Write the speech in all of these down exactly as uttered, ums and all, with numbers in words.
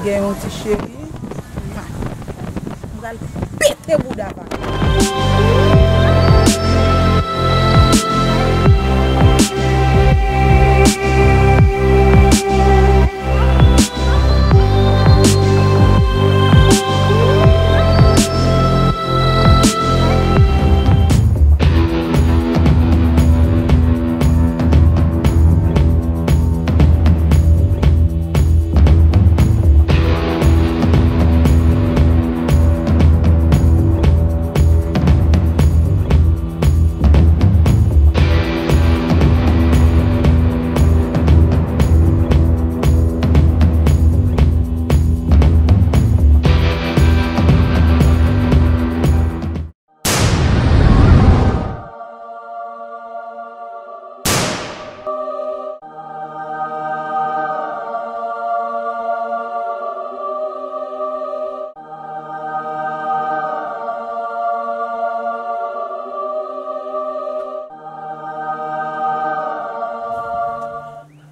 Gen yon ti cheri. M pral pete bouda pa.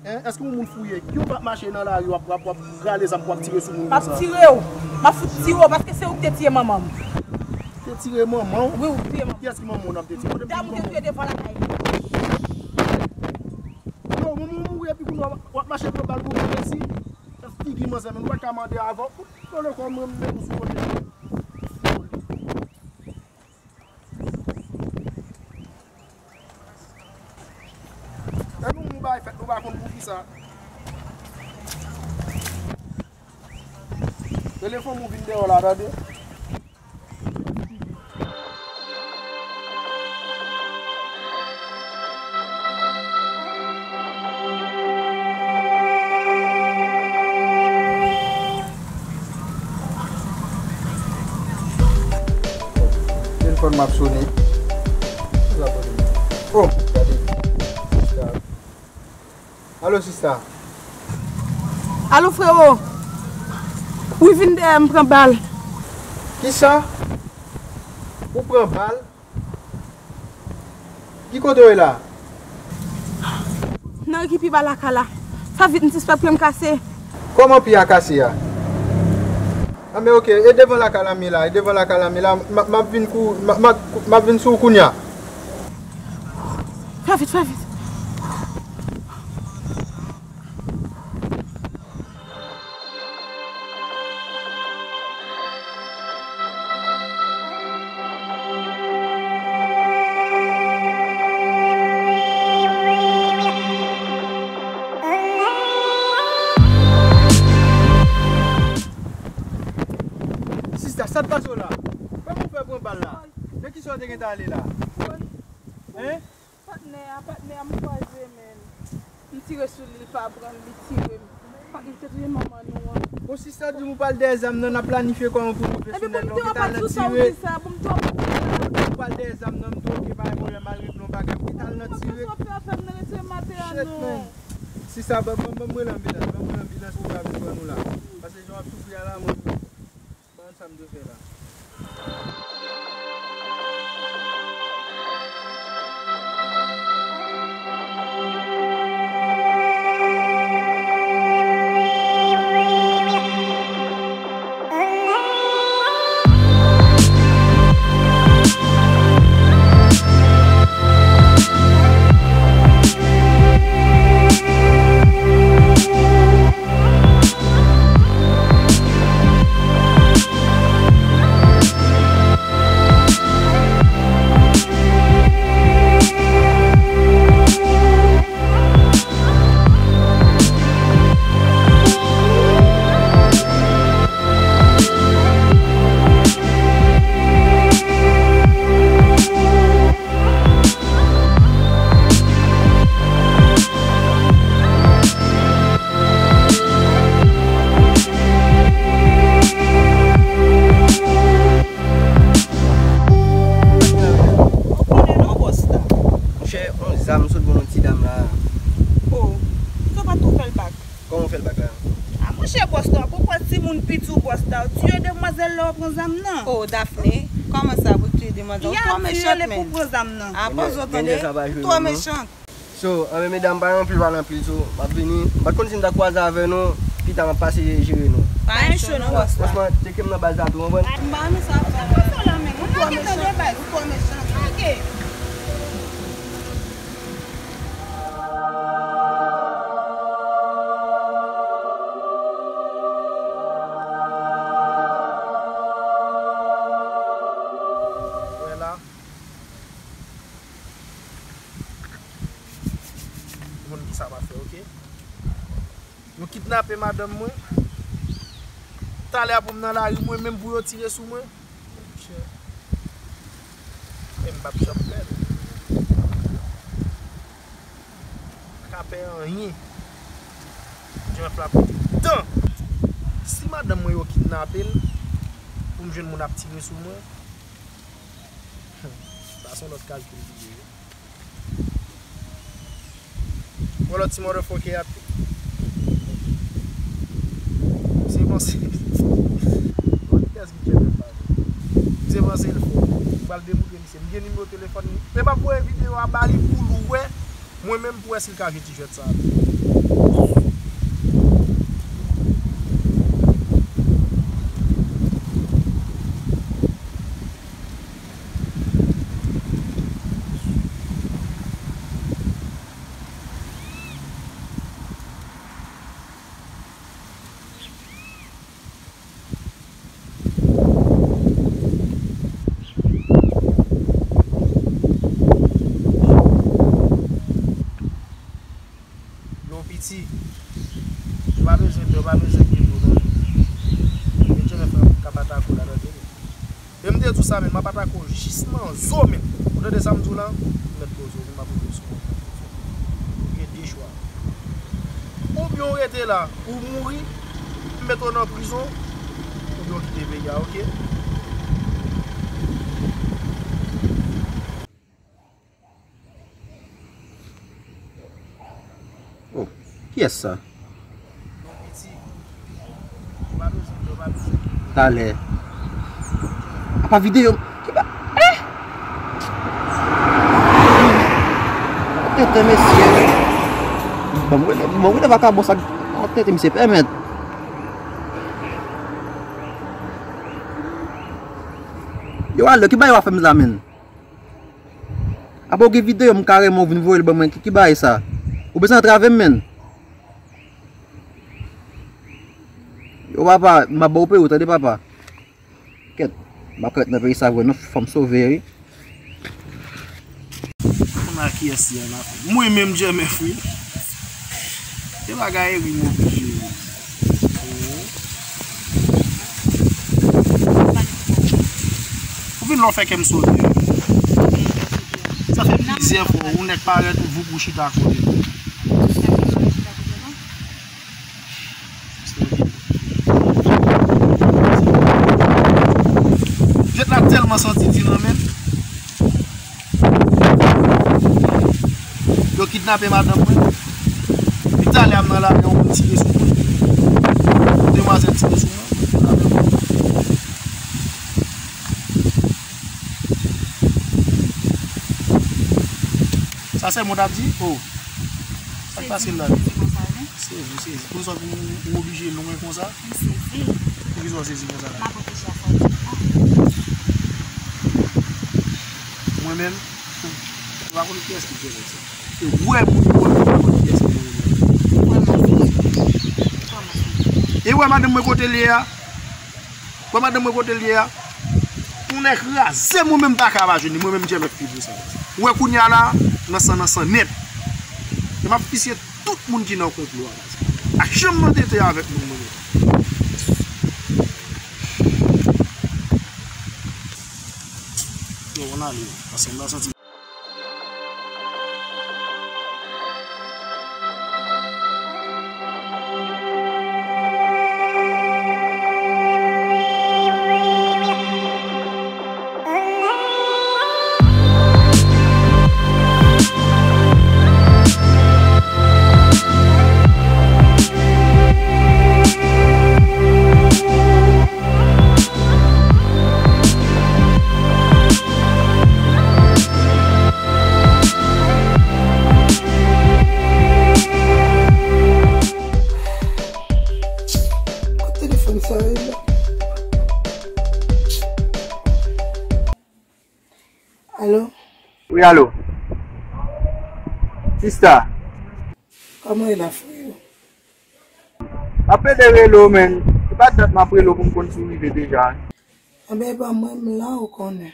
Hein? Èske yon moun fou ye? Ki w p ap mache nan lari, w ap, w ap, w ap rale zam, w ap tire sou moun konsa? M ap tire w. M ap fout tire w paske se ou ki te tiye manman m. Te tire manman w? Wi, ou tiye manman m. Kiyès ki manman w n ap te tire? Dam ou te touye devan lakay li. Yo, manman w mouri epi kounye a w ap, w ap mache pran bal pou mwen mesi. Figi manzè, men nou pa ka mande avan. Ou konnen kòman mwen menm sou kote. Lè nou moun bay fèt, nou pa konn poukisa. Telefòn mwen vin deyò la, tande. Telefòn m ap sone. Oh, gade. Alo, sista. Alo, frewo. Wi, vin dèyè m pran bal. Kisa? Ou pran bal? Ki kote w ye la? Nan ri ki pi ba lakay la. Fè vit, m sispèk pye m kase. Kòman pye a kase a? Anben, oke, e devan lakay la m ye la, e devan lakay la m ye la, m, m ap vin kou, m, m, m ap vin sou ou kounye a. Fè vit, fè vit. Sista, sa t pase w la? Kòman w fè pran bal la? Nan kisa w te gentan ale la? Hein? Patnè a, patnè a, m kwaze men l. M tire sou li, li pa pran l, li tire m. Patnè, m te touye manman nou an. Bon, sista di m ou pral dèyè zam nan, n ap planifye kòman pou nou fè sou nèg la, ou gentan al nan tire. Ou pral dèyè zam nan, m di oke, pa gen pwoblèm, al regle yon bagay, m gentan al nan tire. Shit, man. Sista, ban, ban, ban m rele anbilans, ban m rele anbilans pou yo ka vin pran nou la. Paske jan w ap soufri a la, mwen. Ban m sa m dwe fè la. Ou konnen non, bòs la. Monchè, yon zam sot ban yon ti dam la. Oh, sa w pa t tou fè l bak? Kòman w fè l bak la? A, monchè, bòs la, pou kwè timoun piti w, bòs la, w tiye demwazèl lè w pran zam nan. Oh, Daphné, kòman sa pou tiye demwazèl? Ou twò mechan, men. Pou pran zam nan. A, poze w tande. Ou twò mechan. So, anben, medam, pa gen anpil pale anpil, so, m ap vini. M pa t konn si m ta kwaze avè nou, pita m ap pase jere nou. Pa gen cho non, bòs la. Franchman, tcheke m nan baz la tou, konprann? M pa renmen sa ap fè. Ou twò mechan, ou twò mechan. Ok. Wè la. Ou konn kisa m ap fè, ok? Yo kidnape madanm mwen. Talè pou m nan lari mwen menm pou yo tire sou mwen. Monchè. E m p ap janm pè l. Pa ka pè anyen. Jan F la pete dan. Si madanm mwen yo kidnape l, pou m jwenn moun ap tire sou mwen. Sa se yon lòt kalkil li ye. Yon lòt ti motherfucker ap. Misye panse. Bon, kiyès ki tcheke m pa vre? Misye panse l fò. M pral demoutre misye. M gen nimewo telefòn li. E m ap voye videyo a ba li pou l wè. Mwen menm pou wè si l ka jwe ti jwèt sa a tou. Yo piti. Yo pa bezwen pè, yo pa bezwen gen dlo non. Yo tcheke fè kap atake w la, tande. E m te di w sa, men m ap atake w jis nan zo, men. Ou tande sa m di w la? M mèt poze w, m ap poze w sou mwen. Ou gen de chwa. Oubyen w rete la, ou mouri, m mete w nan prizon, oubyen w kite peyi a, ok? Oh, kiyès sa? Talè. Apa videyo. Ki ba. Eh! Tenten, mesye. Bon, mwen, mwen, mwen, vakabon sa. Tenten, misye pèmèt. Yo, ale, ki bagay w ap fè m la, menn? Apa w gen videyo m kareman w vin voye l ban mwen, ki, ki bagay sa? Ou bezwen antrave m, menn? Yo, papa, m ap ba w peye w, tande, papa. Kèt, m ap ret nan peyi sa vre, non, fò m sove, wi. Konn a kiyès li an afè. Mwen menm, Jermain, wi. Se bagay ri m oblije ri. Ou vin lè w fè kè m sote. Sa fè plizyè fwa, ou nèk parèt, ou voup, ou chita kote. Jwèt la tèlman santi di nan men l. Yo kidnape madanm mwen. Epi talè a m nan lari, yon moun tire sou mwen. Demwazèl tire sou mwen. Sa se moun ap di? Oh. Sa k pase la? Sezi, sezi. Poukisa w, ou oblije lwen konsa? M sezi. Poukisa w sezi konsa la? M ap reflechi a sa w di la. Mwen menm, m pa konn kiyès ki fè nèg sa. E wè moun, wè moun, pa konn kiyès ki fè nèg sa. Vrèman sezi. Vrèman sezi. E wè madanm mwen kote l ye a? Wè madanm mwen kote l ye a? Yon nèg kraze, mwen menm m pa ka pa jwenn li, mwen menm Jermain ki pou sa. Ou wè kounye a la, nan san, nan san nèt. E m ap fisye tout moun ki nan konplo a. Ak janm mwen te te avèk moun mwen menm. Yo, ann ale, paske m pa santi Alo? Wi, alo. Sista. Kòman e la, frè? M ap ede rele w, men. Se pa dat m ap rele w pou m konn si w rive deja. Anben, e pa mwen, m la, ou konnen.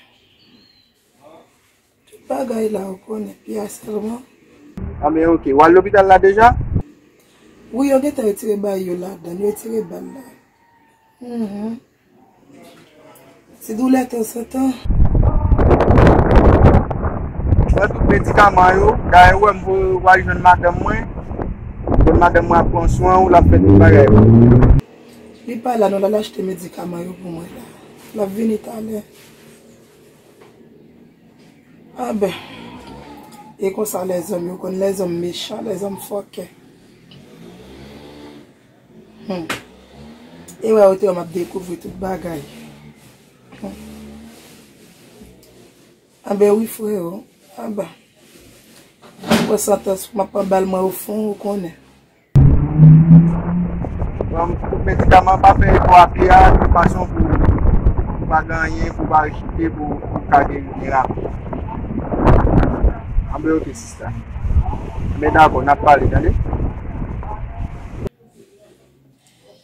Tout bagay la, ou konnen, pye a sèlman. Anben, oke. W al lopital la deja? Wi, yo gentan retire bagay yo ladan, yo retire bal la. Mhm. Ti doulè tanzantan. Pran tout medikaman yo. Dayè, ou wè m pou w al jwenn madanm mwen. Jwenn madanm mwen ap pran swen w, l ap fè tout bagay. Li pa la non, l al achte medikaman yo pou mwen la. L ap vini talè. Anben, e konsa lèzòm yo konn, lèzòm mechan, lèzòm fòkè. Hmm. E wè, ou te wè m ap dekouvri tout bagay. Hmm. Anben wi, freo. Anben. Pran santans, m ap pran bal mwen o fon, ou konnen. Bon, tout medikaman, pa fè efò a pye a, de fason pou, pou pa gen anyen, pou pa rechite, pou, pou ka geri byen rapid. Anben, oke, sista. Anben, dakò, n ap pale, tande?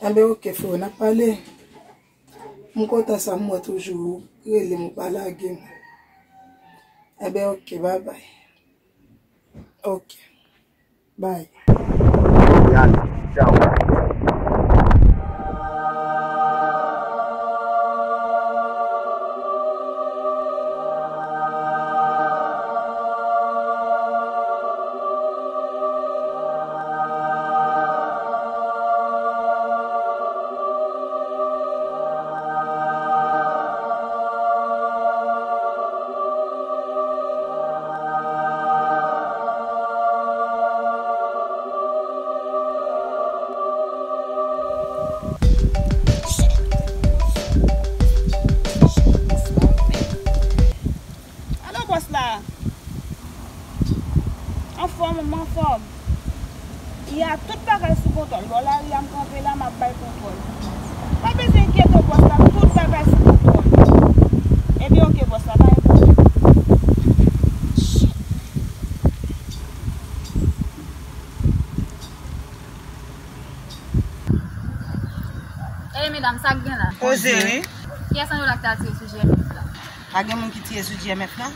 Anben, oke, freo, n ap pale. M kontan sa, m wè toujou ou rele m, ou pa lage m. Anben, oke, babay. Oke. Bay. Oke, ale. Tchaw. Alo, bòs la. Anfòm, m anfòm. Ya, tout bagay sou kontwòl. Bò lari a m kanpe la, m ap bay kontwòl. Pa bezwen enkyete w, bòs la, tout bagay sou kontwòl. Ebyen, oke, bòs la, pa gen pwoblèm. Ey, medam, sa k gen la? Koze, wi. Kiyès nan nou la ki t al tire sou G M F la? Pa gen moun ki tire sou G M F la?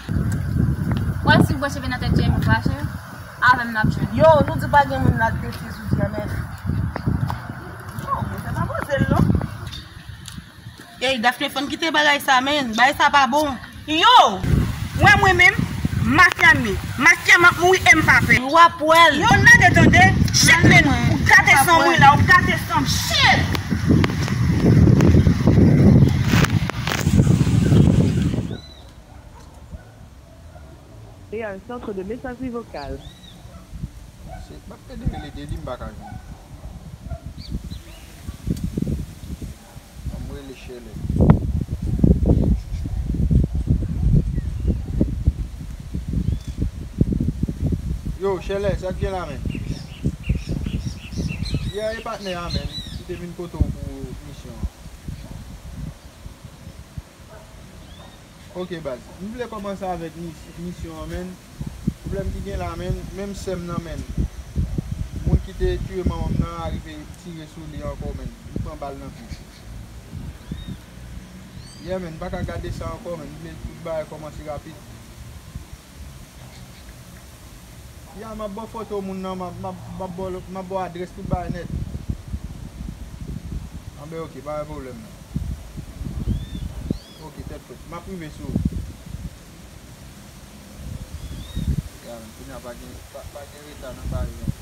W al swiv bò cheve nan tèt G M F la, cheri. Avè m n ap jwenn. Yo, nou di pa gen moun la ki te tire sou G M F. Yo, men sa pa poze l, non. Ey, Daphné, fò n kite bagay sa, men. Bagay sa pa bon. Yo! Wè mwen menm, mafya m ye. Mafya m ap mouri e m pa pè. W ap wè l. Yo, n lage tande. Shit, men. Ou gate san m, wi, la. Ou gate san m. Shit! Et un centre de messagerie vocale. Se, m ap ede rele Deli, m pa ka jwenn. Ban m rele Chèlè. Yo, Chèlè, sa k gen la, men? Yeah, e patnè a, men, ki te vin kote w pou misyon an. Ok, baz. M vle kòmanse avèk mis-, misyon an, men. Pwoblèm ki gen la, men, menm sè m nan, men. Moun ki te tiye manman m nan arive tire sou li ankò, men. Li pran bal nan pye. Yeah, men, m pa ka gade sa ankò, men. M vle tout bagay kòmanse rapid. Ya, m ap ba w foto moun nan, m ap, m ap, m ap ba w, m ap ba w adrès tout bagay nèt. Anben, ok, pa gen pwoblèm non. Ok, tèt frèt. M ap rive sou ou. Ya, men, kounye a pa gen, pa, pa gen reta nan bagay yo.